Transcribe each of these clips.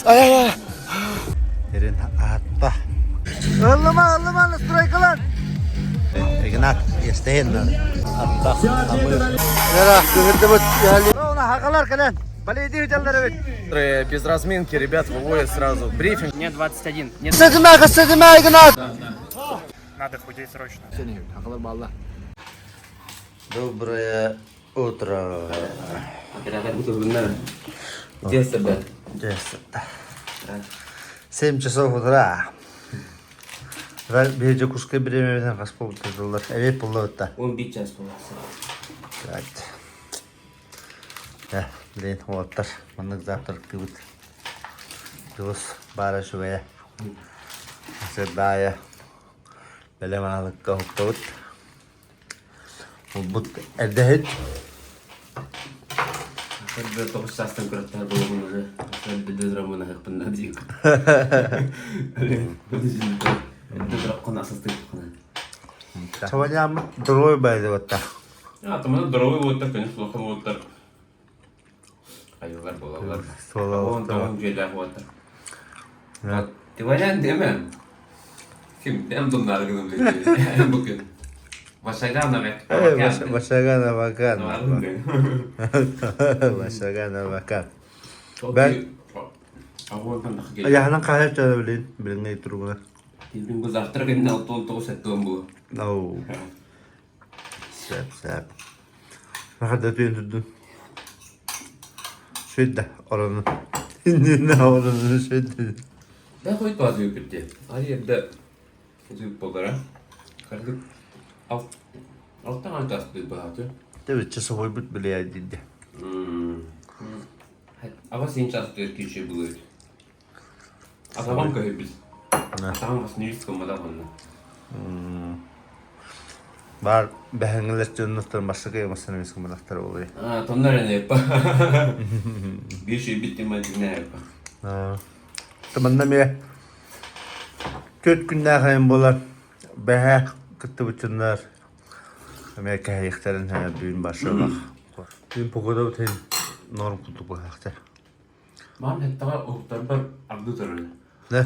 Ай-ай-ай! Эрин аатта. Ыллыма, ыллыма, настройкалан! Игнат, естейін Атта, амыр. Яра, күһүрдүбүт. Хақалар кэлэн, балейди хүтэллэр эбит. Без разминки ребят выводят сразу. Брифинг. Мне 21. Мне... Сыдыма, сыдыма, Игнат! Надо худеть срочно. Доброе утро. Где себя? 7 часов утра. Биир Дьокуускай бириэмэбитин хас буолбут Эбиэт буллубут Он бит час буолла. Э, блин, уолаттар, маннык завтрактыыбыт. Дьулус баара үчүгэйэ. Сырдаайа. Бэлэм аһылыкка уһуктабыт. Булбут эрдэһит. Эрдэ тоҕус саастан кыраттаһар буолабын уже. Эрдэ драманы аһыахпын наада Эрдэ дыраххын асастыаххына. Саваняммыт здоровый байдыбатта. А, там она здоровый уоттар, конечно, улахан уоттар. Айылар буолаллар. Суола Он тоҕон дьиэлээх уоттар. Тиванян деме. Ким эн дуннары гынан билбит. Бу күн. Вашаган авакан. Вашаган авакан. Вашаган авакан. Ben Яһынан хаһар чара билин билиҥҥэ туругуна. Билин бу завтра кэннэ 69 сеттуон бу. Оу. Сөп сөп. Хада түөн турдун. Сүдда орону. Иннинэ орону сүдда. Да хоть базы үпүтте. Ай эрдэ үп болара. Кардык алтан антас бит бааты. Тэбит часовой бут билия дидде. Аба сен час кичи булыт. Атаҕым көһүйбүт. Атаҕым баснюис гымматах онно. Баар бэһэҥҥилэр дьоннортон бастакы массыына гымматахтара буолуой. А, тоннор эне Биир сүйбүт тимматинэ Манна эмиэ төрт күннээх айан буолар. Бэһээ кыттыбыт дьоннор эмиэ кэһэйиэхтэрин бүгүн барсаллар. Бүгүн погода бутин норм курдук быһаахтар. Маам эттэҕэ уһуктарбар арды турар. Да?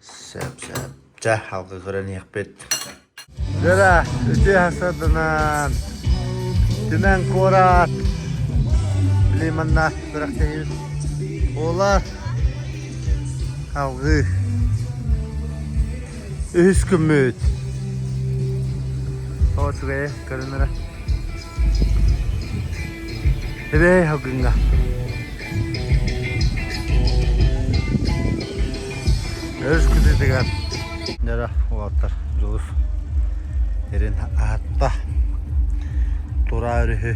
Сөп, сөп. Чэ, алгы көрөн иһиэхпит. Дьэ, үтүө сарсыарданан Түмэн куорат били манна күрэхтэһиибит буолар. Алгыы. Үһүс күммүт. Оо, үчүгэйэ көрүнэрэ. Эбээ салгыҥҥа. Өрүс кытыытыгар Дьара уолаттар Дьулус эрин аһатта. Тура өрүһү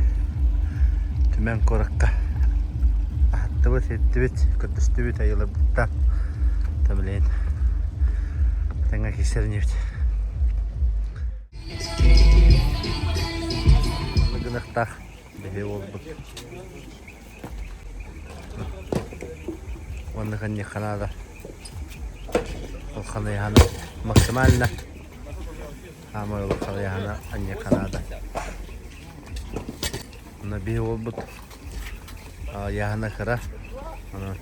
Түмэн куоракка аһаттыбыт, иттибит, көрдөстүбүт айыларбыттан. Табилейин тэҥҥэ киирсэринибит. Маннык гыныахтаах биһи уолбут. Уонна ханньыахха наада. Улахан ыйаһана максимально хаамай улахан ыйаһана анньыахха наада. Онно биһи уолбут ыйаһана кыра. Онон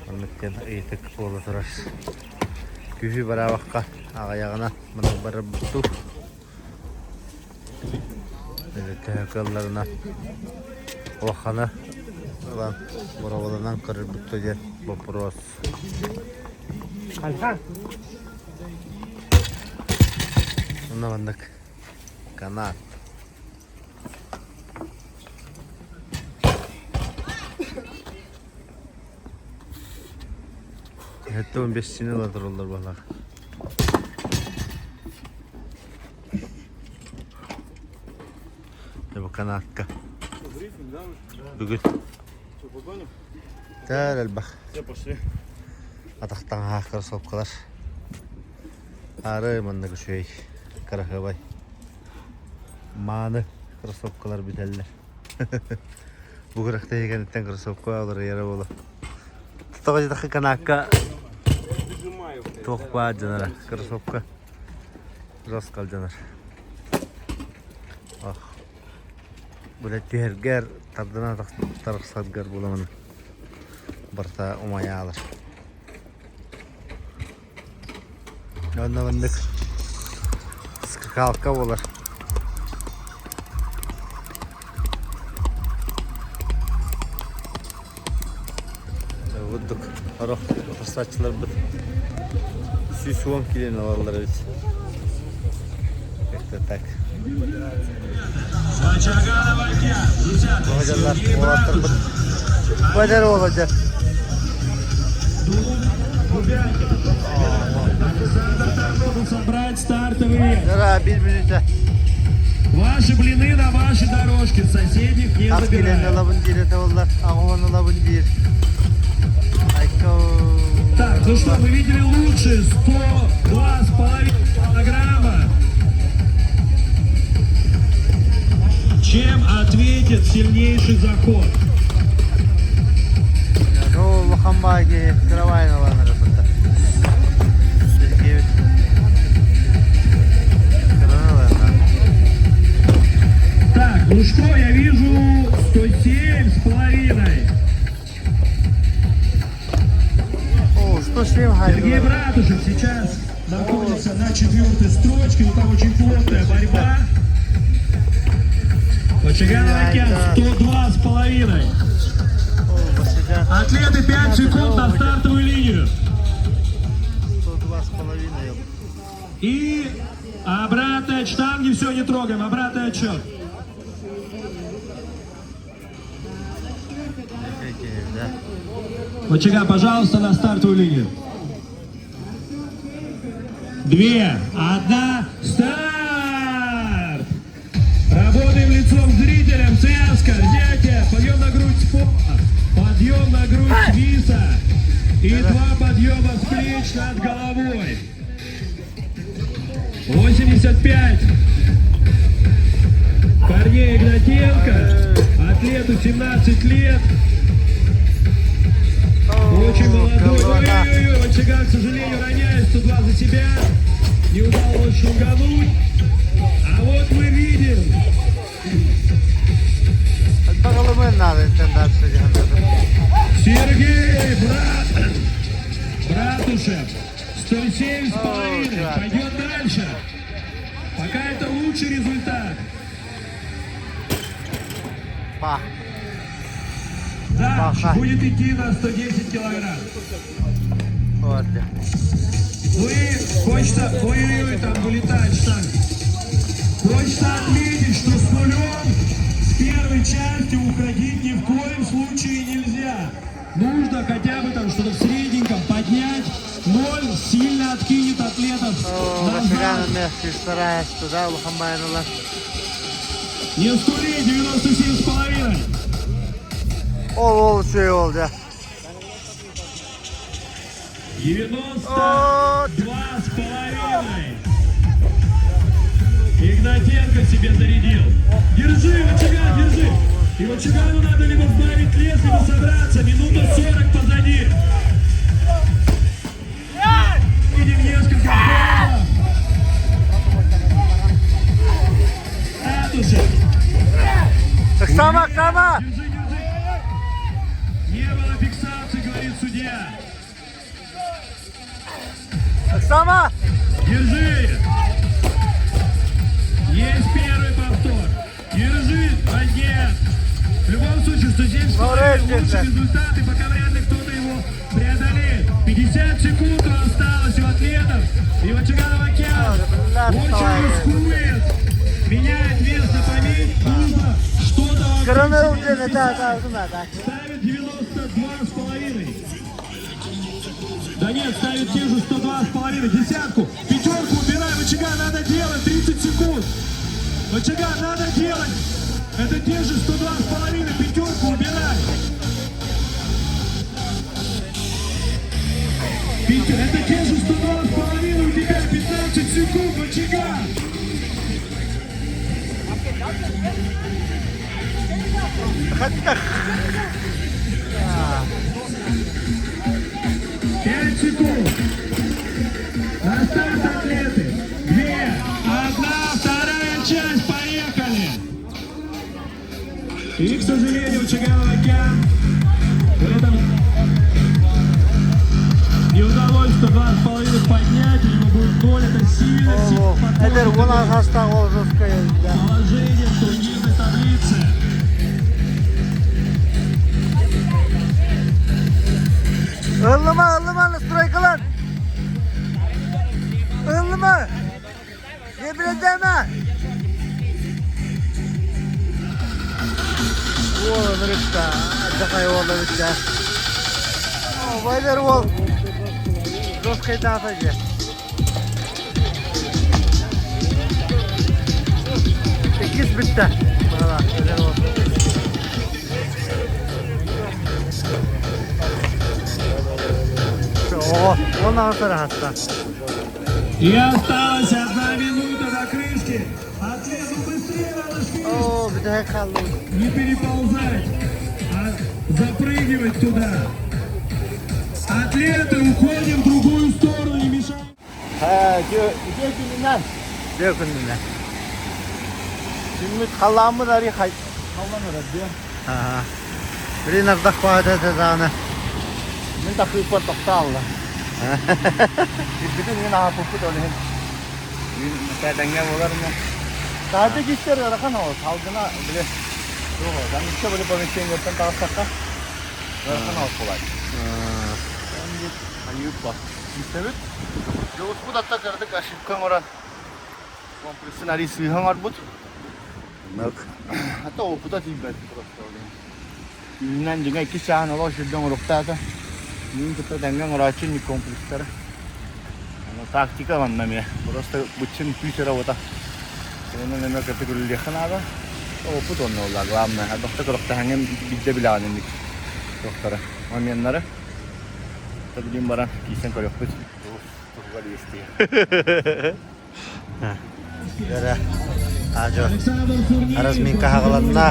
оннук диэн ыйытык буола турар. Күүһү бараабакка аҕыйаҕына маннык барарбыт дуу. Төһө кыалларына улахана ылан боруобаланан көрөрбүт да диэн боппуруос. Онно маннык канат. Хэттэ бессини ыла тураллар буоллар. Бу канатка. Бүгүн. Тээр элбэх. Атахтан хаах кроссовкалар. Аары маннык үчүгэй кыраһыабай. Мааны кроссовкалар бүтэллэр. Бу күрэхтэһии кэнниттэн кроссовка уларыйара буолуо. Тоҕо диэтэххэ канаакка туох баар дьанара кроссовка жестко алдьанар. Ох. Бile түһэргэр тардына тахсаргар буламын барыта умайаалар. Онно маннык скакалка буолар. Курдук орох утарсааччыларбыт 110 киилэни ылаллар эбит. Как-то так. Оҕодьоллор уолаттарбыт Бадер уолодьар. Собрать стартовые. Дара bir минута. Ваши блины на вашей дорожке, соседних не Хас киилэни забираем. ылабын диир этэ буоллар, аҕабын ылабын диир. Айко. Так, ну что, мы видели лучшие 102,5 килограмма. Чем ответит сильнейший заход? Оо, улахан баайы кыра баайын ылан эрэ Сергеевич. Кыраны ылан. Так, ну что, я вижу 107,5. О, 107 Сергей хайдылар. Братушев сейчас находится на четвертой строчке, но там очень плотная борьба. Вачаган Авакян 102,5. О, Василян. Атлеты 5 секунд на стартовую линию. 102,5. И обратно от штанги, все, не трогаем, обратный отсчет. Да. Вачаган, пожалуйста, на стартовую линию. Две, одна, старт! Работаем лицом к зрителям, связка, взятие, подъем на грудь с пола, подъем на грудь с виса и два подъема с плеч над головой. 85. Корней Игнатенко, атлету 17 лет, очень молодой. Ой-ой-ой, Вачаган, к сожалению, роняет 102 за себя. Не удалось шугануть. А вот мы видим, Bakalım надо дальше Сергей Братушев, 107,5, О, пойдет дальше. Пока это лучший результат. Па. Да, Ага. будет идти на 110 килограмм. Вот. Ну и хочется, ой-ой-ой, там вылетает штанга. Хочется отметить, что с нулем с первой части уходить ни в коем случае нельзя. Нужно хотя бы там что-то в средненьком поднять. Ноль сильно откинет атлетов О, назад. Василян эмиэ стараясь туда улахан баайын ылар. Не скули, 97,5. Ол ол şey oldu. 92,5. Игнатенко себе зарядил. Держи, Вачаган, держи. И Вачагану надо либо сбавить лес, либо собраться. Минута 40 позади. Видим несколько голов. Братушев. Ыксаама, ыксаама. Держи, держи. Не было фиксации, говорит судья. Ыксаама. Держи! Есть первый повтор. Держи! А нет! В любом случае, 107 Молодец, лучший результат, и пока вряд ли кто-то его преодолеет. 50 секунд осталось у атлетов. И Вачаган Авакян очень рискует. Меняет вес на поменьше. Нужно что-то вокруг Кыраны себя ылдьан, да, да, да, да. Ставит 92,5. Да нет, ставит те же 102,5. Десятку. Пятерку убирай. Вачаган, надо делать. 30 секунд. Вачаган, надо делать. Это те же 102,5. Пятерку убирай. Это те же 102,5. У тебя 15 секунд. Вачаган. Хатта. 5 секунд. На старт, атлеты. Две, одна, вторая часть. Поехали. Эдэр уон саастаах уол жесткай эбит. Положение в турнирной таблице. Ыллыма, ыллыма, стройкалар! Ыллыма! Не билэдэма! Уол ынырыкта, дьахай уол эбит Вайлер уол жесткайдаата дьэ. Иккис бүттэ. Оҕо, 16 аһатта. И осталась одна минута до крышки. Атлету быстрее надо шпилить. О, бүтэһик хааллыбыт. Не переползать, а запрыгивать туда. Атлеты, уходим в другую сторону, не мешаем. Үтүө күнүнэн. Үтүө күнүнэн. Күммүт халлааммыт арый халлан эрэр диэн. Блин, ардах баҕата даҕаны. Мин такыыппар тохтоолла. Ирбитин мин аһаппыппыт ол иһин. Тэтэҥҥэ буолар ме. Таһырдьа киистэр ыарахан ол, салгына били туох ол, иччэ били помещениеттан таҕыстахха ыарахан ол буолааччы. Айыыппа. Истэбит. Дьоҕуспут атта кыратык ошибка оҥорон комплексын арый сыыһа оҥорбут. Хата опыта тиийбэт просто ол иһин. Үүнэн дьиҥэ иккис чааһын олох үчүгэй оҥоруохтаата. Мин кытта тэҥҥэ оҥорооччу инник комплекстары. Аны тактика манна эмиэ. Просто быччын күүс эрэ уота. Онон эмиэ кытта көрүллүөххэ наада. Опыт онно буолла главное. Ардахта көрөхтөһөҥҥө биирдэ билэҕин инник туохтары, моменнары. Билин баран киирсэн көрүөхпүт. Туһугар иэстиэ. Дэрэ, аажо, разминка хаҕаланна.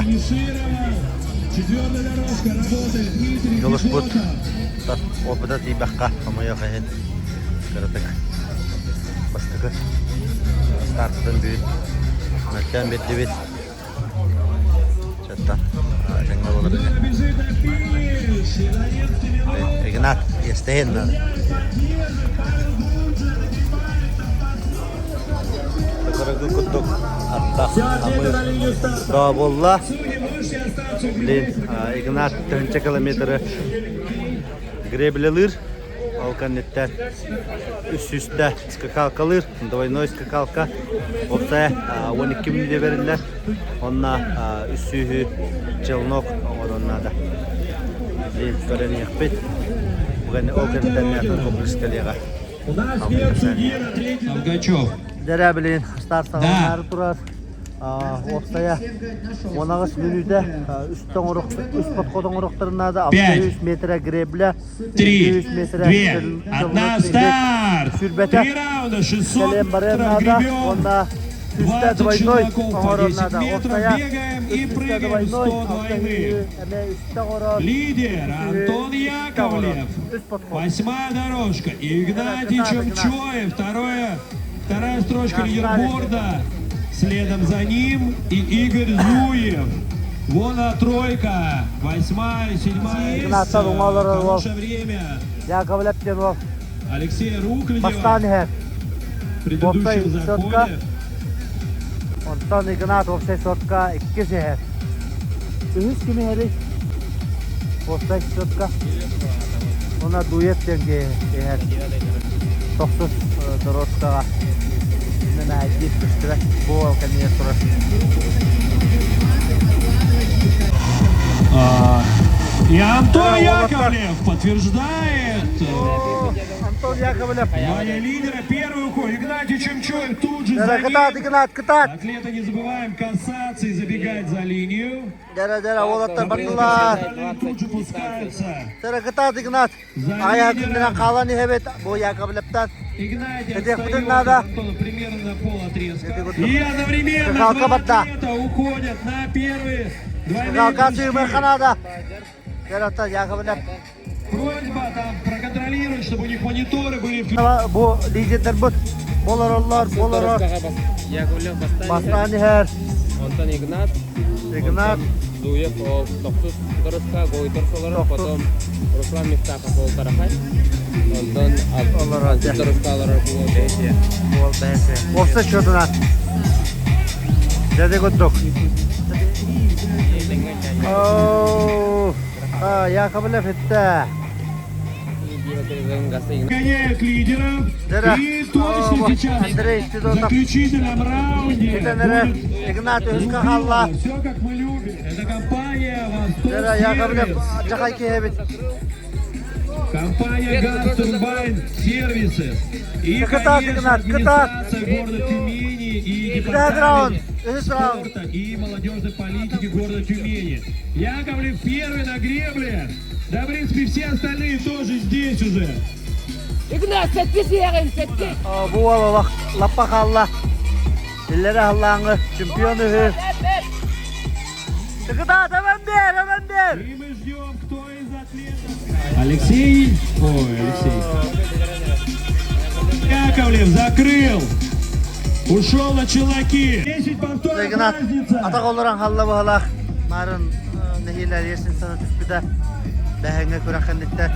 Дьулуспут опыта тиийбэххэ хомойуох иһин кыратык бастакы стартын бүгүн мөлтөөн биэрдибит. Чаттан тэҥҥэ буолар ини. Игнат, иэстэһин надо. Кыргы курдук аттах амыр доо буолла. Блин, Игнат тыһынча километры греблялыыр. Ол кэнниттэн үс сүүстэ скакалкалыыр, двойной скакалка. Уопсайа 12 мүнүүтэ бэриллэр. Онно үс сүүһү челнок оҥоруон наада. Блин, көрөн иһиэхпит. Ол кэнниттэн атын комплекс кэлиэҕэ. Долгачев. Дэрэ, блин, старт саҕаланаары турар. Уопсайа 18 мүнүүтэ үс тоҥорук үс подход оҥоруохтарын наада. 600 метрэ гребля, Три, две, одна, старт! Три раунда, 600 метров гребем, 20 челноков по 10 метров бегаем и прыгаем 100 двойных. Лидер Антон Яковлев. Восьмая дорожка. Игнатий Чемчоев. Второе, вторая строчка лидерборда. Следом за ним и Игорь Зуев. Вон она тройка. Восьмая, седьмая. Есть. Хорошее время. Яковлев диэн уол Алексея Рухлядева. Бастаан иһэр. В предыдущем сотка. заходе. Онтон Игнат уопсай сотка иккис иһэр. Үһүс ким иһэрий? Уопсай сотка. Уонна Дуев диэн иһэр. Тохсус дорожкаҕа Мэнээдиир көстүбэт. Бу уол кэннигэр турар. И Антон Яковлев подтверждает Антон Яковлев. звание лидера. Первый уход. Игнатий Чемчоев тут же за Кытаат, ним. Игнат, кытаат! Атлета не забываем касаться и забегать за линию. Дэрэ, дэрэ, уолаттар бардылар. Тут же пускаются. Дэрэ, кытаат, Игнат. Ая күннэрэн хаалан иһэбит. Бу Яковлевтан. Игнатий Это отстает надо. от Антона примерно на пол отрезка. Это вот- И одновременно Скакалка два батта. атлета уходят на первые двойные Скакалка прыжки. сыымыахха наада. Дэрэ, Яковлев. Просьба там проконтролировать, чтобы у них мониторы были включены. Бу лидердэрбит болороллор, болорор. Яковлев бастаан Бастаан иһэр. Онтон Игнат. Игнат. Адуев ол тохсус дорожка Гойтор солорор, потом Руслан Мифтахов ол тарахай. Онтон алтыс дорожка олорор буол бэйэтэ. Буол бэйэтэ. Уопса счетунан. Дяде курдук. Оу, Яковлев этте. Гоняют лидеров. И точно сейчас в заключительном раунде Игнат үһүскэ хаалла. Все как мы любим. Это компания Восток Яковлев Жахай киһибит. Компания Газ Турбайн Сервисы. И, конечно, администрация города Тюмени и департамент спорта и молодежной политики города Тюмени. Яковлев первый на гребле. Да, в принципе, все остальные тоже здесь уже. Игнат, сэттис иэҕин, сэттис! Бу уол лаппа хаалла. Иллэрэ халлааҥҥы чемпион үһү. Кытаат, эбэн биэр, эбэн биэр! И мы ждем, кто из атлетов. Алексей, ой, Алексей. Яковлев закрыл. Ушел на челноки. 10 повторов Игнат, разница. атах олорон халла быһалаах. Марын нэһиилэ лестницаны түспүтэ. Бэһэҥҥэ күрэххэнниттэ.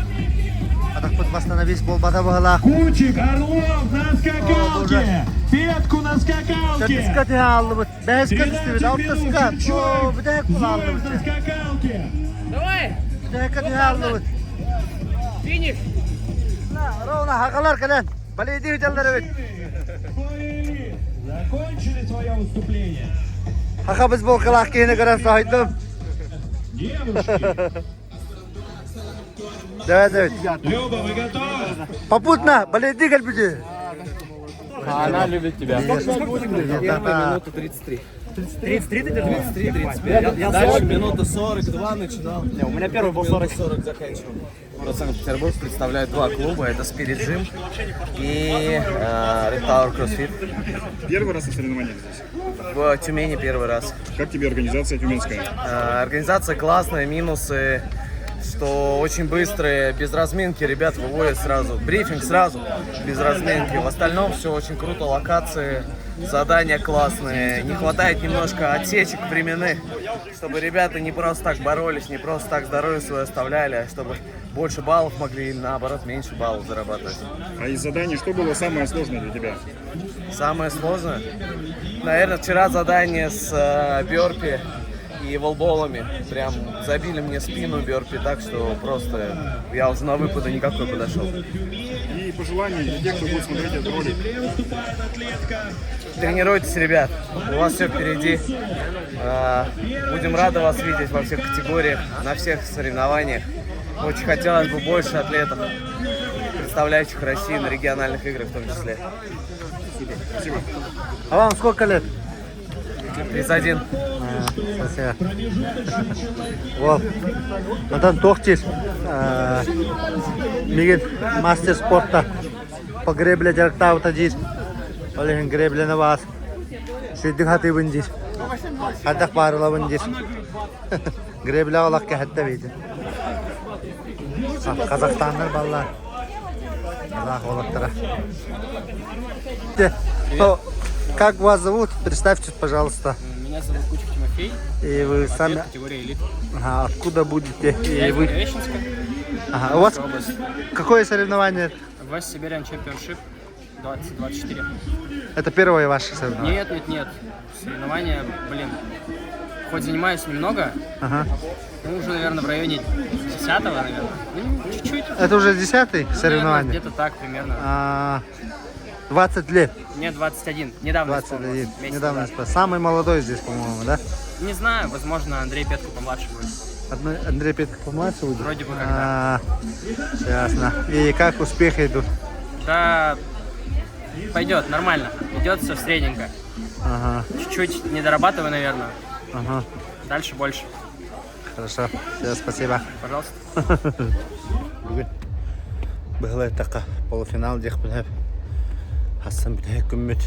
Атахпыт восстановись буолбата быһалаах. Кучик, Орлов на скакалке. Петку на скакалке. Төрдүскэ түһэ хааллыбыт. Бэһискэ түстүбүт. 13 Алтыска. минут. Оо, Чучуев. бүтэһик Зуев на хааллыбыт. скакалке. Давай! Бүтэһиккэ түһэ хааллыбыт. Финиш! Ровно хакалар кэлэн. Балейди ыыталлар эбит. Повели. Закончили свое выступление. Хаха бейсболкалаах киһини көрөн соһуйдум. Девушки. Давай, давай. Люба, вы готовы? Попутно, балейди кэлбити. Она любит тебя. Первая минута 33. 33 ты держишь? 33, 35. Дальше минута 42 начинал. Не, у меня первый был 40. 40 заканчивал. Город Санкт-Петербург представляет два клуба. Это Spirit Gym и Red Tower CrossFit. Первый раз на соревнованиях здесь? В Тюмени первый раз. Как тебе организация тюменская? Организация классная, минусы, что очень быстрые, без разминки ребят выводят сразу. Брифинг сразу, без разминки. В остальном все очень круто, локации, задания классные. Не хватает немножко отсечек временных, чтобы ребята не просто так боролись, не просто так здоровье свое оставляли, а чтобы больше баллов могли или наоборот меньше баллов зарабатывать. А из заданий что было самое сложное для тебя? Самое сложное? Наверное, вчера задание с бёрпи и волболами. Прям забили мне спину бёрпи так, что просто я уже на выпады никакой подошел. И пожелания для тех, кто будет смотреть этот ролик. Тренируйтесь, ребят, у вас все впереди. Будем рады вас видеть во всех категориях, на всех соревнованиях. Очень хотелось бы больше атлетов, представляющих Россию на региональных играх в том числе. Спасибо. А вам сколько лет? 31. Спасибо. Вот. Натан туох диир. Миигин мастер спорта по гребле дьарыктаабыта диир. Ол иһин гребляны баас. Сирдик хатыыбын диир. Хайдах баарылабын диир. Гребля олох кэһэттэ биитин. Казахстаннар баллар. Казах уолаттара. Как вас зовут? Представьтесь, пожалуйста. Меня зовут Кучик Тимофей. И вы сами... Категория элит. Ага, откуда будете? И Я из вы... Благовещенска. Ага, у вас какое соревнование? West Siberian Championship 2024. Это первое ваше соревнование? Нет, нет, нет. Соревнования, блин, хоть занимаюсь немного, Ага. ну уже, наверное, в районе 10 наверное. Ну, чуть-чуть. Это уже десятый Наверное, соревнование? Где-то так примерно. А, 20 лет. Мне 21. Недавно 21. исполнилось, месяц Недавно назад. исполнилось. Самый молодой здесь, по-моему, да? Не знаю, возможно, Андрей Петко помладше будет. Андрей Петков помладше будет? Вроде бы как А, ясно. И как успехи идут? Да, пойдет, нормально. Идет все средненько. Ага, Чуть-чуть не дорабатываю, наверное. ага. Дальше больше. Хорошо. Все, спасибо. Пожалуйста. Бүгүн быһылай така полуфинал диэхпин сөп. Хассан бүтэһик күммүт.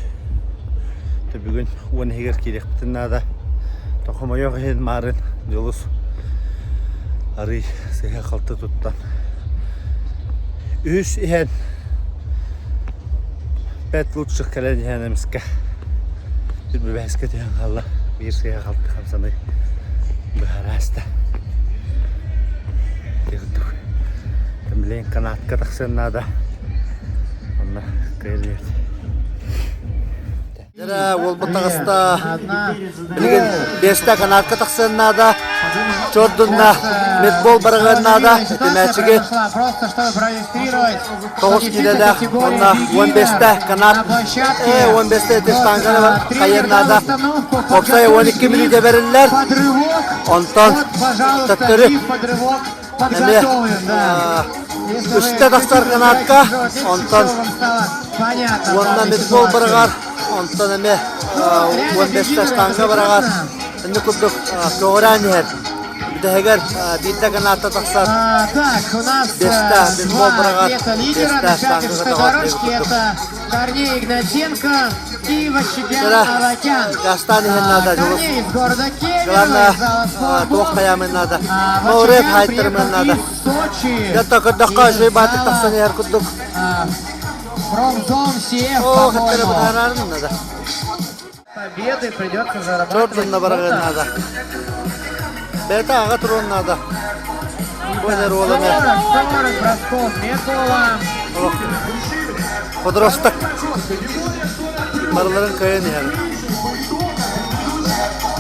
Бүгүн уон иһигэр киириэхпитин наада. Тохомойох иһин маарын Дьулус арый сыһа-халты туттан. Үһүс иһэн пять лучших кэлэн иһэн эмискэ бэһискэ түһэн хаалла. Биир сыһа-халты хамсаныы. Быһараста. Курдук. Билигин канатка тахсыан наада. Онно кыайыллыбыт. Дьэ, уолбут таҕыста. Билигин биэстэ канатка тахсыан наада. Чордунна медбол барыгыан наада. Итимээчиги 9 киилэлээх уонна 15-тэ канат э 15-тэ ити штанганы хайыан наада. Уопсай 12 мүнүүтэ бэриллэр. Онтон төттөрү эмиэ үстэ тахсар канатка, онтон уонна медбол быраҕар, онтон эмиэ 15-тэ штанга быраҕар. Инник курдук көҕүрээн иһэр. Бүтэһигэр биирдэ канаатта тахсар. Так, у нас Беста, бейсбол два быраҕар. атлета лидера Беста на штанга пятой көтөҕөр дорожке. диэбит курдук. Это Корней Игнатенко и Вачигян Кыра Авакян. Гастан иһин наада дьулус. Корней из города Кемерово, Главное, из зала туох «Спортбокс». хайаамын наада. А, Мауриев Вачигян хайттарымын приехал наада. из Сочи. Дьэ көрдөххө Из үчүгэй баатык зала, тахсан иһэр курдук. а, Промзон СФ, Оо, хаттары по-моему. бытаарарын наада. Победы придется зарабатывать. Чордунна барыгын наада. Бэйэтэ аҕа туруон наада. Бу эдэр уол эмэ. 40, 40 бросков Мекова. Подросток. Барыларын кыайан иһэр.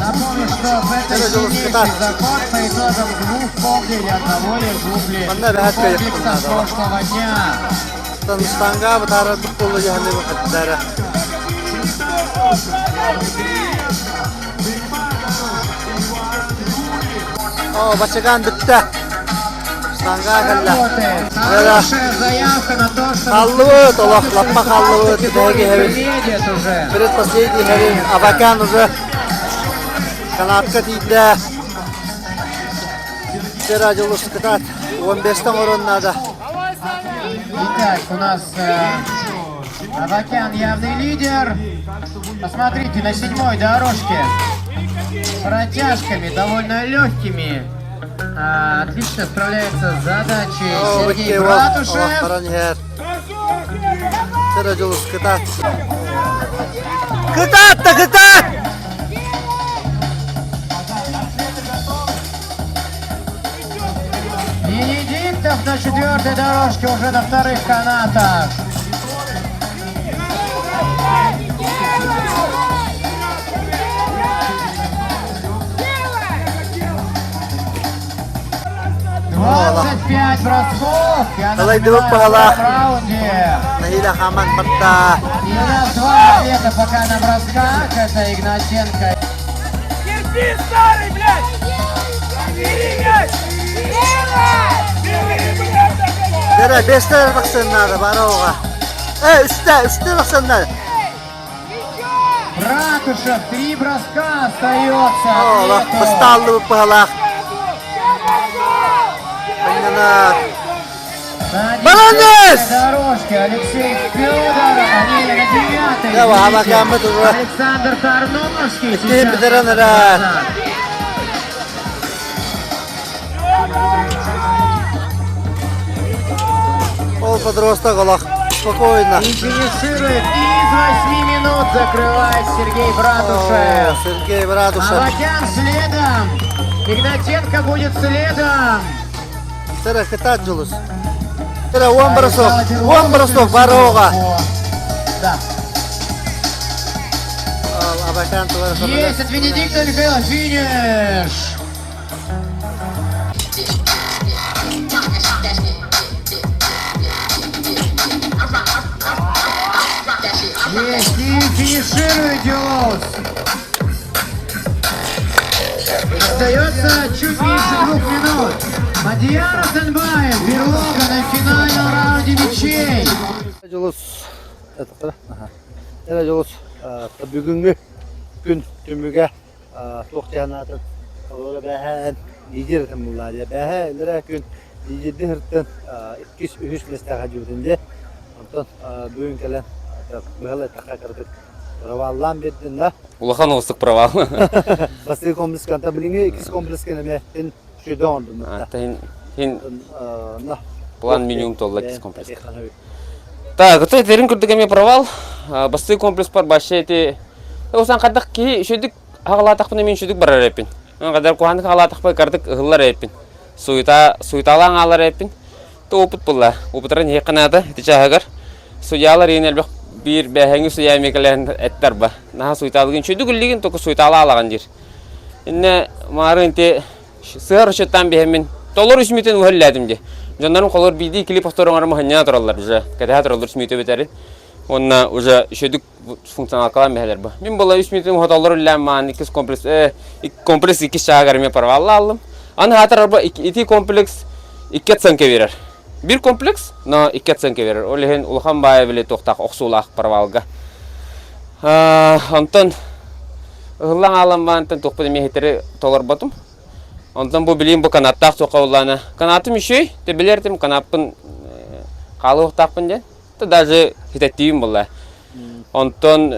Напомню, что в этой Это сильнейший Катар. заход по итогам двух комплексов или одного лишь дубли Манна бэһэт кыайыахпын комплекса наада. прошлого дня. Штанга бытаарар буолла дьаһаныы хаттара. О, бачыгаан бүттэ. Штанга кэллэ. Работает. Хорошая заявка на то, что Халлыбыт, олох лаппа халлыбыт, категории биһиги иһэбит. приедет уже. Предпоследний иһэбин Абакан уже канатка тиийдэ. Вчера дьулус кытаат 15-тэн орон надо. Итак, у нас э, Авакян явный лидер. Посмотрите, на седьмой дорожке протяжками, довольно легкими. А, отлично справляется с задачей О, Сергей Быккей уол Братушев. олох баран иһэр. Вчера дьулус кытаат. Кытаат да кытаат! Венедиктов на четвертой дорожке уже на вторых канатах. 25 бросков. Я Далайдыбыт напоминаю, баҕалаах. в раунде. Наһиилэ хааман барда. И у нас два атлета пока на бросках. Это Игнатенко Терпи, старый, блядь! Бери мяч! Бери, блядь, догоняй! Дэрэ, бэстэ тахсан наада бара оҕа. Э, үстэ, үстэ тахсан наада. Братушев. Три броска остается. Олох, атлету. быстааллыбыт быһалаах. Маннана. На Баранец! десятой дорожке Алексей Федоров. Они на девятой. Давай, извините. Авакяммыт уже. Александр Тарновский. Икки сейчас бүтэрэн эрэр. назад. Ол подросток олох. Спокойно. И финиширует из 8 минут закрывает Сергей О, Братушев. Сергей Братушев. Авакян следом. Игнатенко будет следом. Сэрэ кытаат Дьулус. Сэрэ уон бросок. Уон бросок бары оҕа. Да. Абакан тулар Есть от Венедикта Михаила финиш. Есть и финиширует Дюлоус. Остается чуть меньше двух минут. Мадияр Асанбаев, берлога на финальном раунде мячей. Дьулус Эрэ Дьулус бүгүҥҥү күн түмүгэ туох диэн Олора бэһээн лидер этим буллаа дии. Бэһээ илэрээ күн лидерди сыртын иккис, үһүс миэстэҕэ дьүбүтүн дии. Онтон бүгүн кэлэн быһал эттэххэ кырдык проваллаан биэрдин да. Улахан оҕустук провал. Бастакы комплекска anta билиҥҥи иккис комплекска эмиэ син үчүгэй оҥордум. Хин план минимум толла иккис комплекс. Так, это этерин курдук эмиэ провал. Бастакы комплекс бар башы эти Осан хайдах киһи үчүгдүк хаҕалаатахпына мин үчүгдүк барар эппин. Кадар куһааннык хаалаатахпа кардык ыһыллар эппин. Суйта суйталаан аалар эппин. То опыт булла. Опыттарын иһиэххэ наада ити чааһыгар. Судьялар иин элбэх биир бээһэҥи судья эмиэ кэлэн эттэр ба. Наһаа суйтаалыгын чүйдүк үллигин току суйтаала аалаҕын диир. Инне маарын ити сыһар учуттаан биһэммин толор үс мүтүн уһэллээтим ди. Дьоннорум холор биирдии клип повтороҥор маханньана тураллар уже. Кэтэһэ тураллар үс мүтү бүтэрин. Уонна уже үчүгдүк функционалкалаан биһэлэр бу. Мин була үс мүтүн хотоллор үллээн маан иккис комплекс комплекс иккис чааһыгар эмиэ провалла аллым. Аны хаатар арба ити комплекс икки оценка берер. Бир комплекс, но икки оценка берер. Ол иһин улахан баайа били туохтаах охсуулаах провалга. Онтон ыһыллан хаалан баантан туохпун эмиэ хитери толорботум. Онтон бу билиим бу канаттаах суохха буллаана. Канатым үчүгэй, те билэртим канаппын хаалыахтаахпын диэн. Даже хитэттиибин булла. Онтон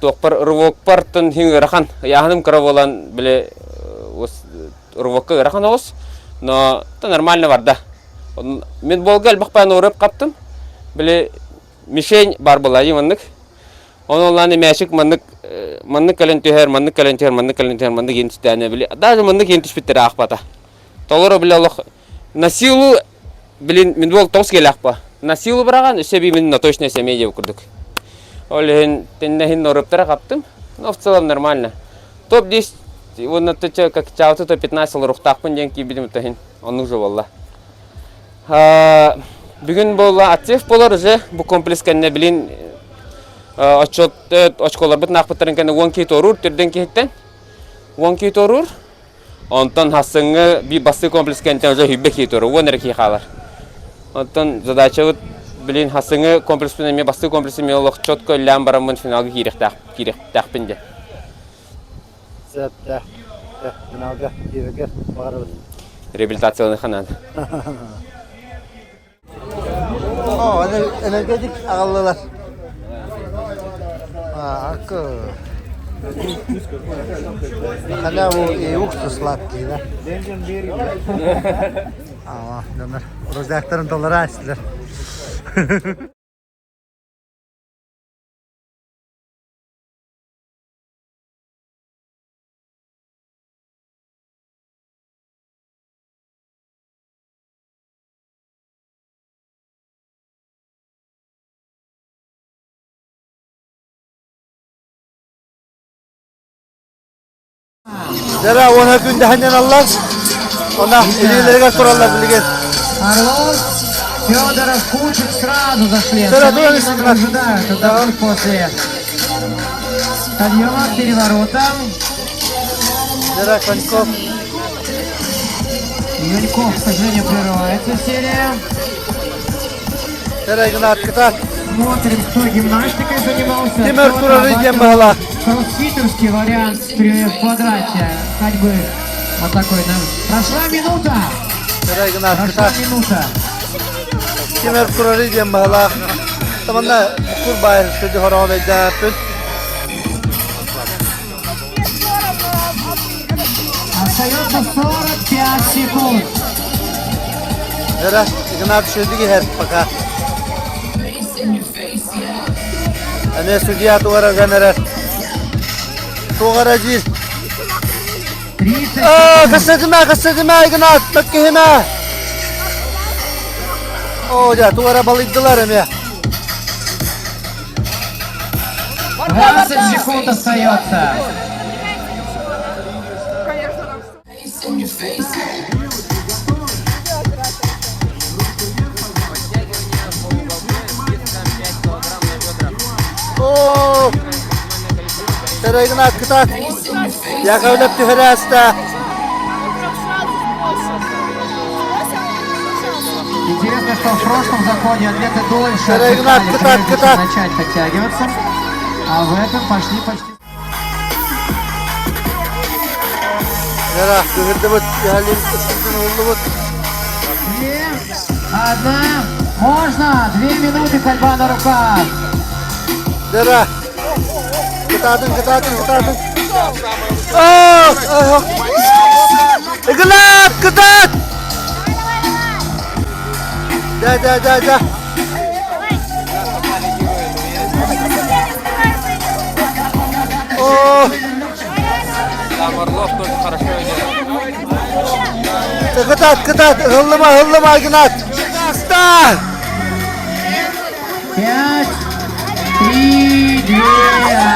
туохпар рывокпар тын хин ыарахан. Ыйааһыным кыра буолан били рывокка ыарахан оҕус. Но то нормально барда. Мен болга элбэх паан уурап хаптым. Били мишень бар была маннык. Оны оллааны мээчик маннык маннык кэлэн түһэр, маннык кэлэн түһэр, маннык кэлэн түһэр, маннык иин түстээнэ били даже маннык иин түспүттэрэ аахпата. Толору били олох на силу блин мин бол тоҕус киэлээх па. На силу быраҕан өссө би мин на точное семье диэбит курдук. Ол иһин тэннэһин норуптара хаптым. Но в целом нормально. Топ-10 уонна как чаауты топ-15 олоруохтаахпын диэн киирбитим иһин оннук же буолла. Бүгүн буолла отсев болар уже бу комплекс кэннэ билин отчет очколорбут наахпыттарын кэннэ уон киһи туоруур төрдөн киһиттэн уон киһи туоруур онтон хассыҥҥы биир бастыы комплекс кэнниттэн уже хүббэ киһи туоруур уон эрэ киһи хаалар оттон задачабыт билин хассыҥҥы комплекспын эмиэ бастыы комплекс эмиэ олох четко үллээн бараммын финалга киириэхтээх киириэхтээхпин диэн Сөптөөх. Финалга киирэргэ баҕарабыт. Реабилитацияланыахха наада. О, энергетик аҕаллылар. Акы. На халяву и уксус сладкий, да? Aa, дьоннор рюкзактарын толоро истилэр. Дара уона күн дэһэннэн аллар. Она илиилэригэр тураллар билигин. Орлов, Федоров, Кучик сразу зашли. Дара Остальные немного ожидают. Отдохнуть после подъема, переворота. Дара Коньков. Юньков, к сожалению, прерывается серия. Дара Игнат Кытат. Смотрим, кто гимнастикой занимался. Тимир кто Турары диэн отрабатывал баһылаах. Кроссфитерский вариант в квадрате ходьбы. Вот такой нам. Прошла минута. Дара Игнат Прошла Кытат. минута. Тимир Турары диэн баһылаах. Таманна буккур баайыр сүдү хороҕон өйдөөхпүн. Остается 45 секунд. Дара Игнат сүдү иһэр пока. Эмиэ судья тугара гэнэрэр. Тугара диир. 30 Аа, кассадыма, кассадыма, Игнат, таккиһима. Оо, дьэ, тугара балыйдылар эмиэ. 20 секунд остается. Оо, Дара Игнат, кытаат. Яковлев түһэрээстэ. Интересно, что в прошлом заходе атлеты дольше Дара Игнат, отдыхали, кытаат, прежде чем кытаат. начать подтягиваться. А в этом пошли почти Дара, түһэрдибит, түһэлин, ыллыбыт. Две, одна. Можно. Две минуты ходьба на руках. Дара, кытаатын, кытаатын, кытаатын. Аа, аа. Игнат, кытаат! Да, да, да, да. О, Там Орлов тоже хорошо Кытаат, кытаат, ыһыллыма, ыһыллыма, Игнат! Аста! Пять, три, две,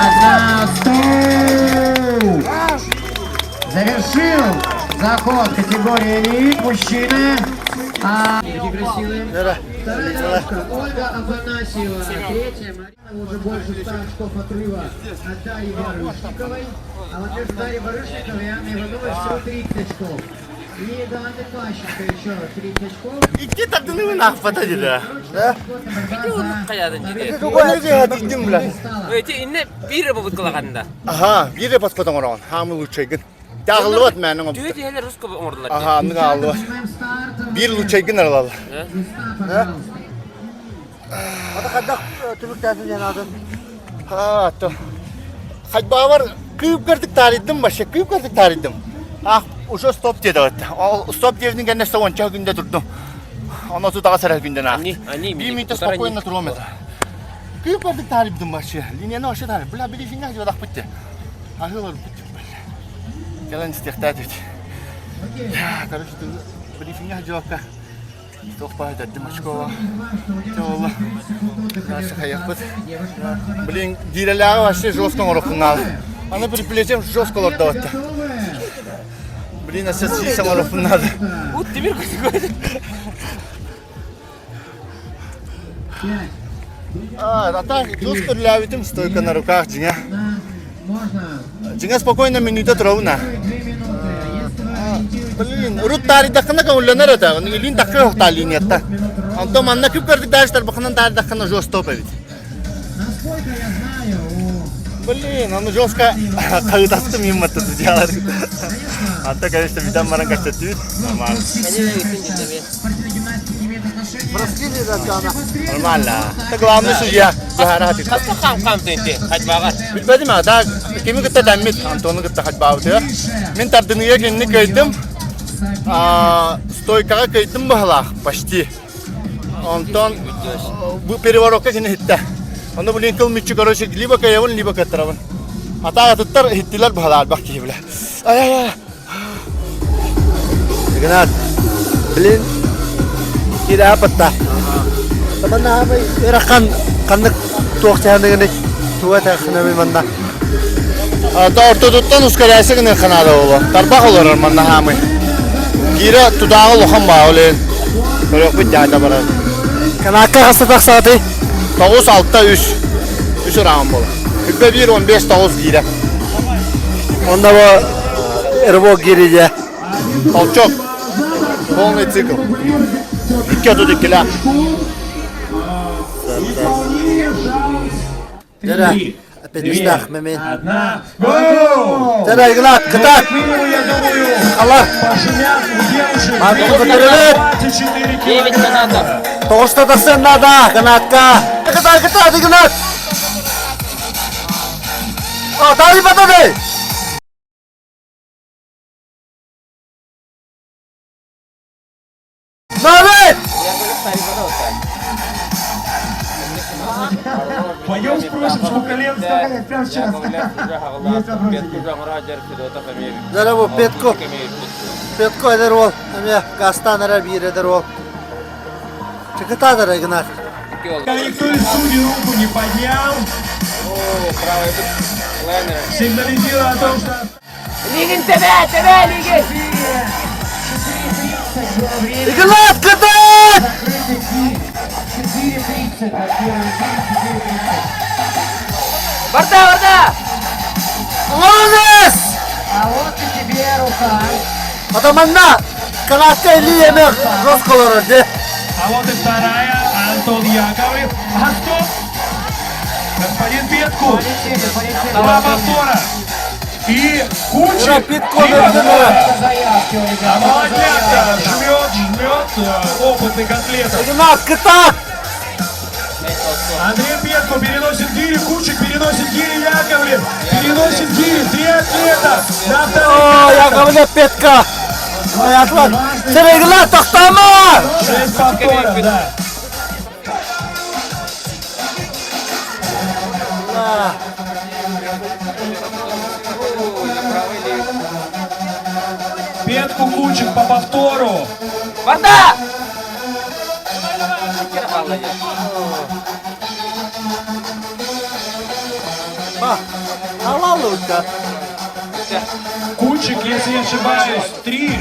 одна, стоп! Завершил заход категории элит мужчины. А... Вторая девушка Ольга Афанасьева. Третья Марина уже больше 100 очков отрыва от Дарьи Барышниковой. А вот между Дарьей Барышниковой и Анной Ивановой всего 30 очков. И до Анны Пащенко еще 30 очков. Икки тардыныбын аахпата дии. Да? Тиийдим бля. Эти инне биир попыткалаҕанда. Аха, биир подход оҥороҕун. Хаамы лучшайгын. Тааҕыллыбат мээнэ оҥорбуттар. Түөрт иһэлэр руско оҥордулар. Аха, аннык ааллыбат. Биир лучшайгын аралалар. Ата хайдах түмүктээтин диэн аатын? Ха, то. Хайбаабар кыып кэрдик таарыйдым вообще, кыып кэрдик таарыйдым. Ах, уже стоп диэдэ батта. Стоп диэбитин кэннэ онча күндэ турдум. Онно тутаҕа сэрэ күндэн аах. Биир минута спокойно туруом этэ. Кыып кэрдик таарыйдым вообще. Линияны вообще таарый. Бля, билифиҥҥэ жодахпыт те. Аһыылар бут. Кэлэн истиэхтээтибит. Короче, брифиҥҥэ жодакка Туох баар этэрдим очкова. Чэ буолла. Дальше хайахпыт. Блин, диирэлээҕи вообще жестко оҥороххун наада. Аны предплечьем жестко олордобатта. Блин, а сейчас сиисэ оҥорохпун наада. Вот тимир көтүгөт. А, так жестко үлэлээбитим стойка на руках дьиҥэ. Дьиҥэ спокойно мүнүүтэ турабын а. Блин, урут таарыйдаххына көҥүллэнэр этэ. Илиин такка охтаа линиятта. Онтон манна күп көрдүк дальше тарбахынан таарыйдаххына жестко эбит. Блин, ону жестко хаһыытастым мимматта судьялар. А то, конечно, бүтэн баран кэпсэттибит. Нормально. Нормально. Это главный судья. Хаска хам-хам тенти, хадьбаҕар. Билбэтим а, да, кими кытта тэммит, Антону кытта хадьбаабытыгар. Мин тардыныыга кинини кыайдым. Стойкаҕа кыайдым быһалаах, почти. Онтон бу переворотка кини иһиттэ. Ону блин кыл мүччү короче либо кыайабын, либо кыаттарабын. Атаах атыттар иһиттилэр быһалаах элбэх киһи бile. Ай-ай-ай. Игнат, блин, киирэ апатта. Манна ыарахан ханнык туох чаһыныгыны туга тэххинэби манна. Ата ортотуттан ускоряйся гыныах наада буолуо. Тарбах олорор манна хаамый. Киирэ тутааҕы улахан баа олен. Көрүөхпүт дьаата барар. Канаакка хаста тахсаатый? 9 6 3. Үс ыраан буолар. Күббэ 1 15 9 киирэ. Онно бу рывок кииридэ. Толчок. Полный цикл. Икки отут иккилээх. Дьэ, опять мемин. Одна. Гоу! Дьэ, Игнат, кытаат! Минимум, я думаю, Алла! пошумят у девушек. Марко көтөрүлүт! 24 9 килограмма. канатов. Тоҕуста тахсан наада, канатка! Кытаат, кытаат, Игнат! О, таарыйбата Молодец! Пойдем спросим, сколько лет. Прямо сейчас. Здорово, Петко. Петко эдэр уол. Эмиэ газтаан эрэ биир эдэр уол. Чыкытаат эрэ Игнат. Никто из судей руку не поднял. Сигнализируя о том, что Лигин тебе, тебе, Лигин! Игнат, кытаат! Барда, барда! Молодец! А вот и тебе рука. Атаманна канатка илии эмиэ жестко олорор дии. А вот и вторая, Антон Яковлев. А стоп! Господин Петку. Полетели, полетели. Два повтора. И Ура, Кучик. Петко Три вернула. повтора. Заявки у ребят. А молодняк жмет, жмет опытных атлетов. Игнат, кытаат! Андрей Петку переносит гири, Кучик переносит гири, Яковлев переносит гири. Три атлета на О, вторых Яковлев Петка! Ой, Атлан! Сен Игнат, тохтоомо! Шесть повторов, да. Петку Кучик по повтору. Барда! Алалука. Кучик, если не ошибаюсь, три.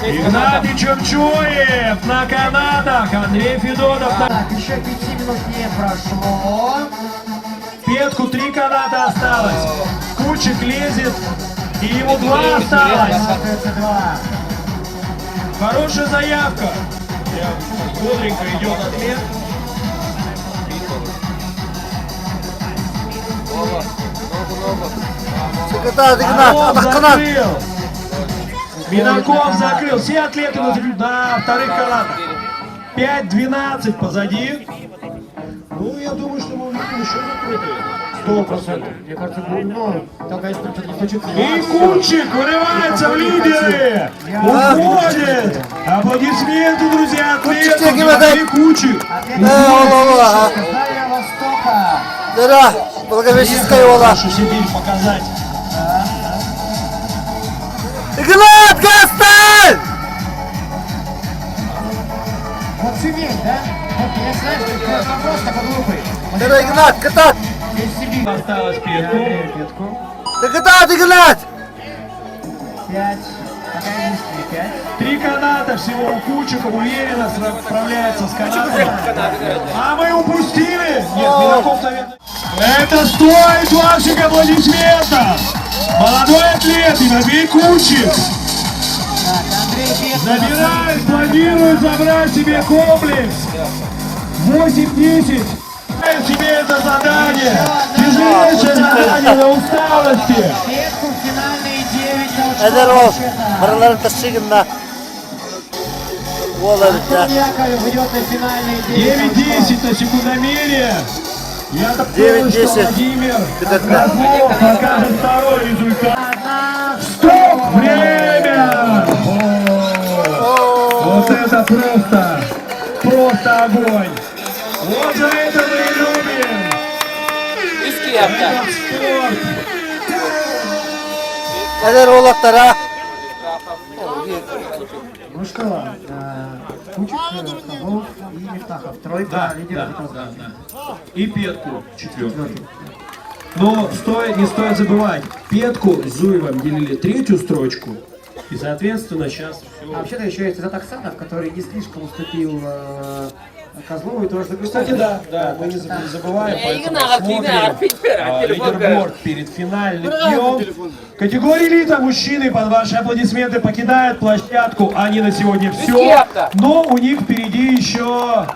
Игнатий Чумчуев на канатах, Андрей Федотов на... Так, еще пяти минут не прошло. Петку три каната осталось. Кучик лезет, и ему два осталось. Остается два. Хорошая заявка. Прям бодренько идет атлет. Игнат, Игнат, Орлов атаххынан. закрыл. Минаков закрыл. Все атлеты на, на вторых канатах. 5-12 позади. Ну, я думаю, что мы увидим еще закрытые. 100%. Мне кажется, ну, только если что-то не случится. И Кучик вырывается в лидеры! Уходит! Аплодисменты, друзья, Кучик атлету тебе дай. Тимофей Кучик! Э, ола, ола. Дальнего Востока. Дара, Благовещенская ола. Нашу Сибирь показать. Игнат, Гасталь! Вот Тюмень, да? Вот я знаешь, это вопрос такой глупый. Вот Дара, Игнат, кытаат. Здесь Сибирь. Осталось Петку. Петку. Кытаат, Игнат! Пять. Пока единственный пять. Три каната всего у Кучика, уверенно справляется с канатами. А мы упустили! Нет, Минаков, наверное... Это стоит ваших аплодисментов! Молодой атлет Тимофей Кучик Так, Андрей Петков. забирает, планирует забрать себе комплекс. 8-10. Себе это задание. Тяжелейшее задание на усталости. Петку в финальные 9 толчков. Эдэр ол, счета. барыларын тасшыгынна. Ола Антон битте. Яковлев идет на финальные 9 9-10 на секундомере. Я так понял, что 9-10. Владимир Кытатта. Козлов покажет второй результат. Одна. Стоп! Время! О, Вот это просто, просто огонь! Вот за это мы и любим! Үс киһиэхэ. Этот спорт! Эдэр уолаттара. Ну что, Кучик, Козлов и Мифтахов. Тройка Да, лидеров да, этого да, да. И Петку четвертый. Но стоит, не стоит забывать, Петку с Зуевым делили третью строчку. И, соответственно, сейчас А все. вообще-то еще есть Азат Аксанов, который не слишком уступил Козлову и тоже закрыл. Кстати, да, да, мы не забываем, поэтому Игнат, смотрим Игнат, телефон лидерборд перед финальным днем. Категория элита мужчины под ваши аплодисменты покидают площадку. Они на сегодня все. Кепка. Но у них впереди еще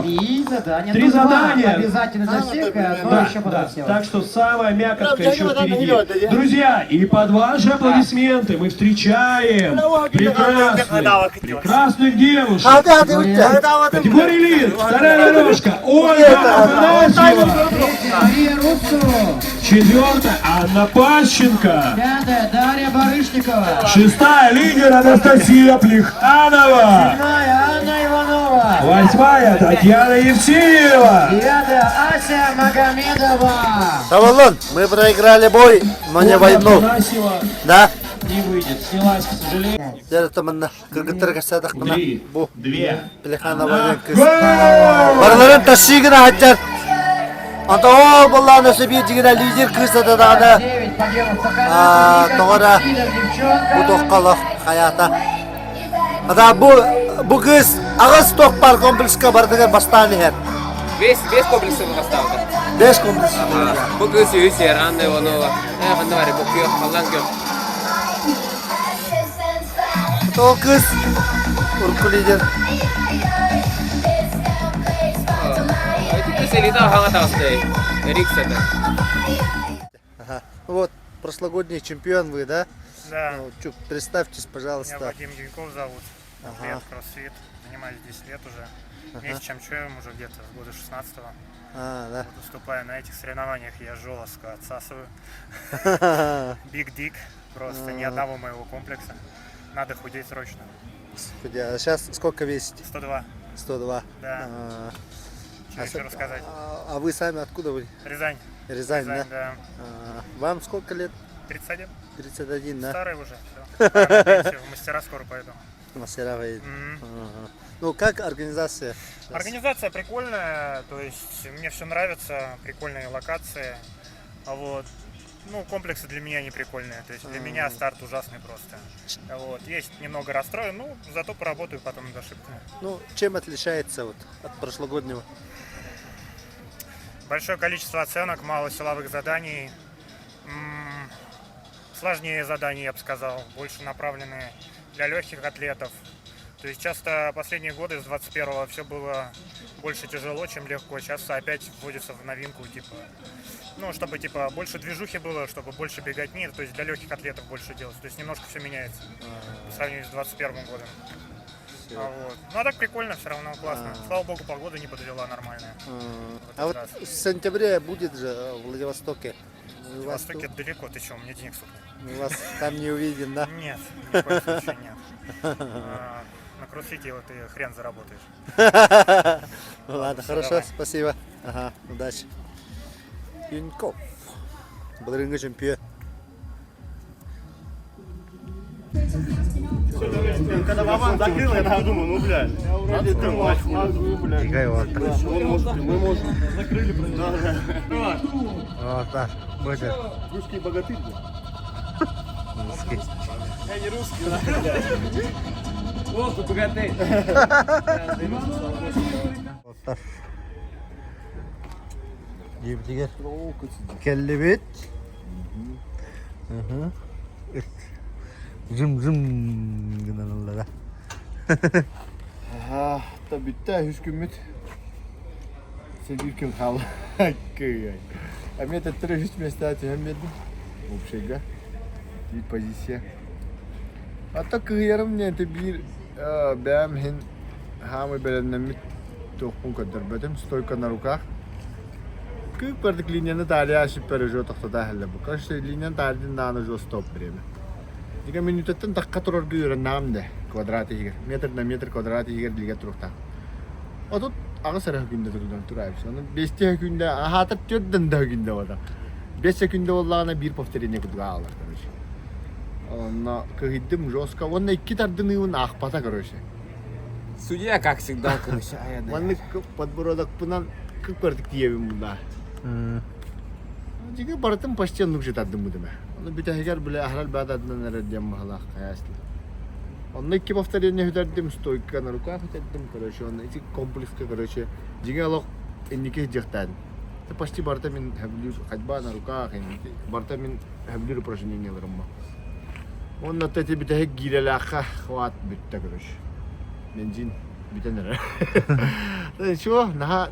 Три задания. Три Ну, два задания. Обязательно для всех, и одно Да, еще да. под всех. Так что самая мякотка еще впереди. Друзья, и под ваши аплодисменты мы встречаем прекрасных, прекрасных девушек. Hadi hadi bitti. Категория элит, вторая дорожка, Ольга Афанасьева. Третья Мария Руссу. Четвертая Анна Пащенко. Пятая Дарья Барышникова. Шестая лидер Анастасия Плеханова. Седьмая Анна Иванова. Восьмая Татьяна Евсеева. Девятая Ася Магомедова. Савалон, мы проиграли бой, но не Ольга войну. Афанасьева Да? не выйдет. Снялась, к сожалению. Дәрі мына кыргыттар касадақпына. Три, Бу две, Плеханова кыз. Гол! Барыларын тасшыгына хаджар. Анда ол болланы өсө бир жигине лидер кыз даганы Девять по делу по А, канату. тоҕо Лидер девчонка. бу тохкалах хаята. Ада бу бу кыз аҕыс тохпар комплекска бардыгар бастаан иһэр. Бэс комплексы бастаабыта. Бэс комплекс. Бу кыыс үһүс Анна Иванова. Э, ханна баар, бу күөх, халлаан күөх. Ол кыз урукку лидер. Ити кыыс элита хаҥа таҕыста. Эрик сата. Ага. Вот, прошлогодний чемпион вы, да? Да. Ну, чё, представьтесь, пожалуйста. Меня Вадим Деньков зовут. Ага. Атлет, кроссфит. Занимаюсь 10 лет уже. Вместе с Чамчоем уже где-то с года 16-го. А, да. Вот выступаю на этих соревнованиях, я жестко отсасываю. Big Dick. Просто ни одного моего комплекса. Надо худеть срочно. Господи, а сейчас сколько весите? 102. 102. Да. А, Что а еще рассказать? А вы сами откуда вы? Рязань. Рязань, Рязань, да? да. А, вам сколько лет? 31. 31, да? Старый уже, все. В мастера скоро пойду. Мастера поедет. Ага. Ну, как организация? сейчас? Организация прикольная, то есть мне все нравится, прикольные локации. А Вот. Ну, комплексы для меня не прикольные. То есть для меня старт ужасный просто. Вот. Есть немного расстроен, ну, зато поработаю потом над ошибками. Ну, чем отличается вот от прошлогоднего? Большое количество оценок, мало силовых заданий. М, Сложнее задания, я бы сказал, больше направленные для легких атлетов. То есть часто последние годы с 21-го все было больше тяжело, чем легко. Сейчас опять вводится в новинку, типа, ну, чтобы типа больше движухи было, чтобы больше беготни, то есть для легких атлетов больше делать. То есть немножко все меняется по сравнению с 21 годом. А вот. Ну а так прикольно, все равно классно. Слава богу, погода не подвела нормальная. В А этот вот раз. в сентябре будет же в Владивостоке. Мы вас, Владивостоке далеко, ты что, у меня денег столько. мы вас там не увидим, да? Нет, ни в коем случае нет. А, На кроссфите вот ты хрен заработаешь. Ну Ладно, всё, хорошо, давай. спасибо. Ага, удачи. Юньков. Былырыыҥҥы чемпион. Когда Вован закрыл, я так думаю, ну, блядь, вроде ты блядь. Игай вот. Он может, мы можем. Закрыли, Вот так, будет. Русские богатырь, блядь. Русский. Я не русский, да. Ох, богатырь! Вот так. Дьиэбитигэр кэллибит. Жым-жым гынан ыллара. Аха, та бүттэ үс күммүт. Син биир күн хаалла. Кыай. Эмиэ төттөрү үс миэстэҕэ түһэн биэрдим. Общайга. Биир позиция. А то кыһыйарым диэн ити биир бэйэм иһин хаамай бэлэмнэммит туохпун көрдөрбөтүм. Стойка на руках. Кыыппардык линияны таарыйа сиппэр уже тохтото иһэллэр. Короче, линияны таардын даҕаны уже стоп время. Дьиҥэ мүнүүтэттэн тахха турарга үөрэннэҕим да квадрат иһигэр. Метр на метр квадрат иһигэр билгэ туруохтаах. 38 эрэ күндэ турдан тураайбыс. Ону 5 күндэ аһаатар 4 да күндэ буолла. 5 күндэ буоллаҕына биир повторение курдук аалар короче. Онно кыһыйдым жестко. Уонна икки тардыныыбын аахпата короче. Судья, как всегда, короче. Маннык подбородокпунан кып-кырдык тиийэбин булла. Дьиҥэ барытын почти оннук же тардыммытым ээ. Ону бүтэһигэр бile аһарар баа тардынан эрэр диэн баһылаах хайаастым. Онно икки повторение сүтэрдим, стойка на руках сүтэрдим, короче, онно ити комплекска, короче, дьиҥэ олох инники сдьиэхтээтим. Это почти барыта мин сөбүлүүр ходьба на руках, барыта мин сөбүлүүр упражнениеларым Уонна ити бүтэһик гиирэлээххэ хват бүттэ, короче. Бензин бүтэн эрэр. Ничего, наһаа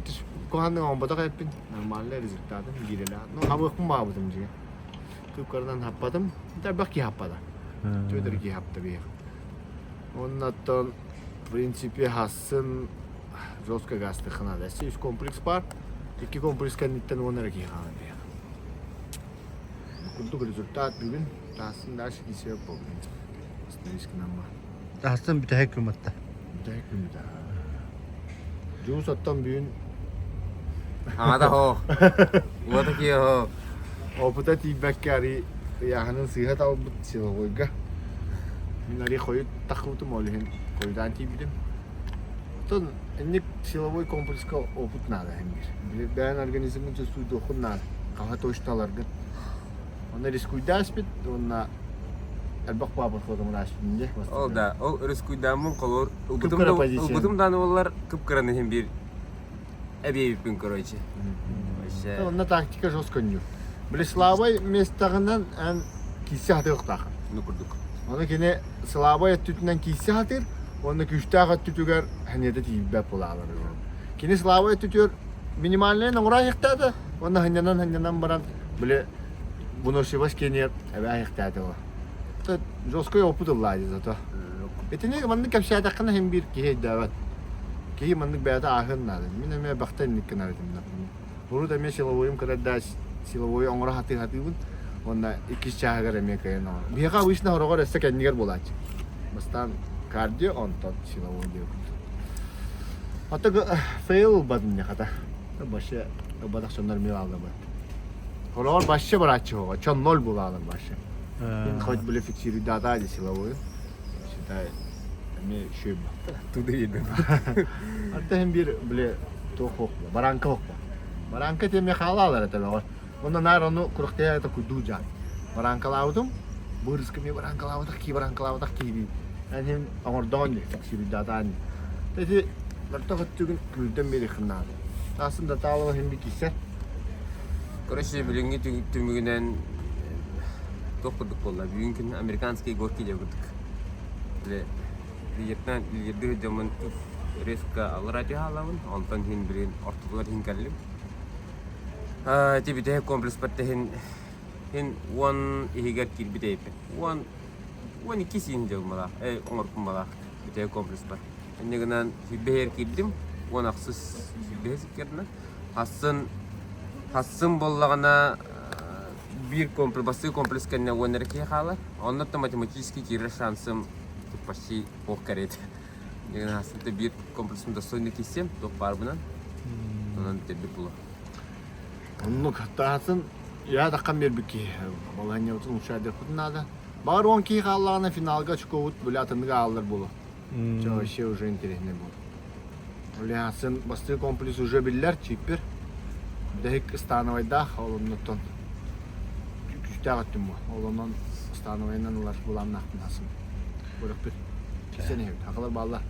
куһаҕаннык оҥорботох эппин. Нормальный результатым гиирэлээх. Ну, хабыахпын баҕабытым дьиҥэ. Кыпкарынан хаппатым. Элбэх киһи хаппата. Түөтэр киһи хапта биһиэхэ. Уонна оттон, в принципе, хассын жестко газтыхха наада. Үс комплекс бар. Икки комплекс кэнниттэн уон эрэ киһи хаалан биһиэхэ. Курдук результат бүгүн. Таасын дальше кисе в принципе. Остановись к нам. Тахсан бүтэһик күммүттэ. Бүтэһик күммүтэ. Дьуус оттон бүгүн Аҥата хоох. Уота киһи хоох. Опыта тиийбэккэ арый ыйааһынын сыыһа талбыт силовойга. Мин арый хойут тахыбытым ол иһин хойутаан тиийбитим. Оттон инник силовой комплекска опыт наада иһин биир. Бэйэн организмын чувствуйдуоххун наада. Хаһа точно аларгын. Онно рискуйдааспыт уонна элбэх баабыр хотомун ааспытым дии. Ол да, ол рискуйдааммын холур ылбытым Кып-кыра да позиция. ылбытым дааны буоллар кып-кыраны иһин биир эбиэбиппин короче. Вообще. Онно тактика жестко өнньүр. Били слабай местаҕынан эн киирсэ сатыахтаах. Ну курдук. Ону кини слабай өттүтүнэн киирсэ сатыыр, уонна күүстээх өттүтүгэр ханета тиийбэт буолаалар. Кини слабай өттүтүгэр минимальнай оҥоро айахтаата, уонна ханньанан-ханньанан баран, били выносливость киэниэр эбэ айахтаата ол. Жесткой опыт ыллаа зато. Итини маннык кэпсээтэххинэ иһин биир киһи өйдөөбөт. Киһи маннык бэйэтэ ааһыан наада. Мин эмиэ бахта инник гынар этим. Урут эмиэ силовойум кытарда силовой оҥоро сатыы сатыыбын. Уонна иккис чааһыгар эмиэ кыайан оҥоро. Биһиэхэ обычно хороҕор өссө кэннигэр буолааччы. Бастаан кардио, онтон силовой диэбит. Ата фейл ылбатым хата. Вообще ылбатах дьоннор эмиэ бааллар. Хороҕор вообще барааччы оҕо, чон ноль булаалар вообще. Мин хоть были фиксируй дата или силовую. Считай, эмиэ үчүгэй Туда едем. Антон иһин биир били туох хуохпа, баранка хуохпа. Баранка тиэмэ хаалаалар этэ бөҕө. Онно наар ону курахтыйа это куйдуу дьаан. Баранкалаабытым, бырыска эмиэ баранкалаабатах кии баранкалаабатах киһи Эн иһин оҥордоҕун дии, фиксируйдаатаан дии. Ити мөлтөх өттүгүн күүрдэн биэриэххин наада. Аасын да таалаба иһин киирсэр. Короче, билиҥҥи түмүгүнэн туох курдук буолла? Бүгүн күн американские горки диэн курдук. Били лидертан лидердыы сылдьаммын резко аллара түһэ хаалабын, онтон иһин билигин ортотугар иһин кэллим. Ити бүтэһик комплекспар иһин иһин уон иһигэр киирбит эбиппин. Уон 12 сиин дьылмалаах, э, оҥорпумалаах бүтэһик комплекспар. Инньэ гынан сүүрбэһигэр киирдим, уон ахсыс сүүрбэһис иккэрдинэ. Хассын хассын буоллаҕына биир комплекс, бастакы комплекс кэннэ уон эрэ киһи хаалар. Онно математически киирэр шансым почти ох кэриэтэ. Инньэ гынан хассын биир комплексым достойный киирсиэм, туох баарбынан. Онон бүтэрбит буолуо. Оннук таһатын я таххан биэрбит киһи балаһыанньабытын улучшайдыахпытын наада. Баҕар уон киһи хааллаҕына финалга очкобут били атыннык ааллар буолуо. Чэ вообще уже интересней буолуо. Ульясын бастакы комплекс уже биллэр, чиппер. Бүтэһик становайдаах, ол оннуттан күүстээх өттүм бу. Ол онон становайынан ылар былааннаахпын асын. Көрөхпүт. Кисен иһэбит. Хакалар бааллар.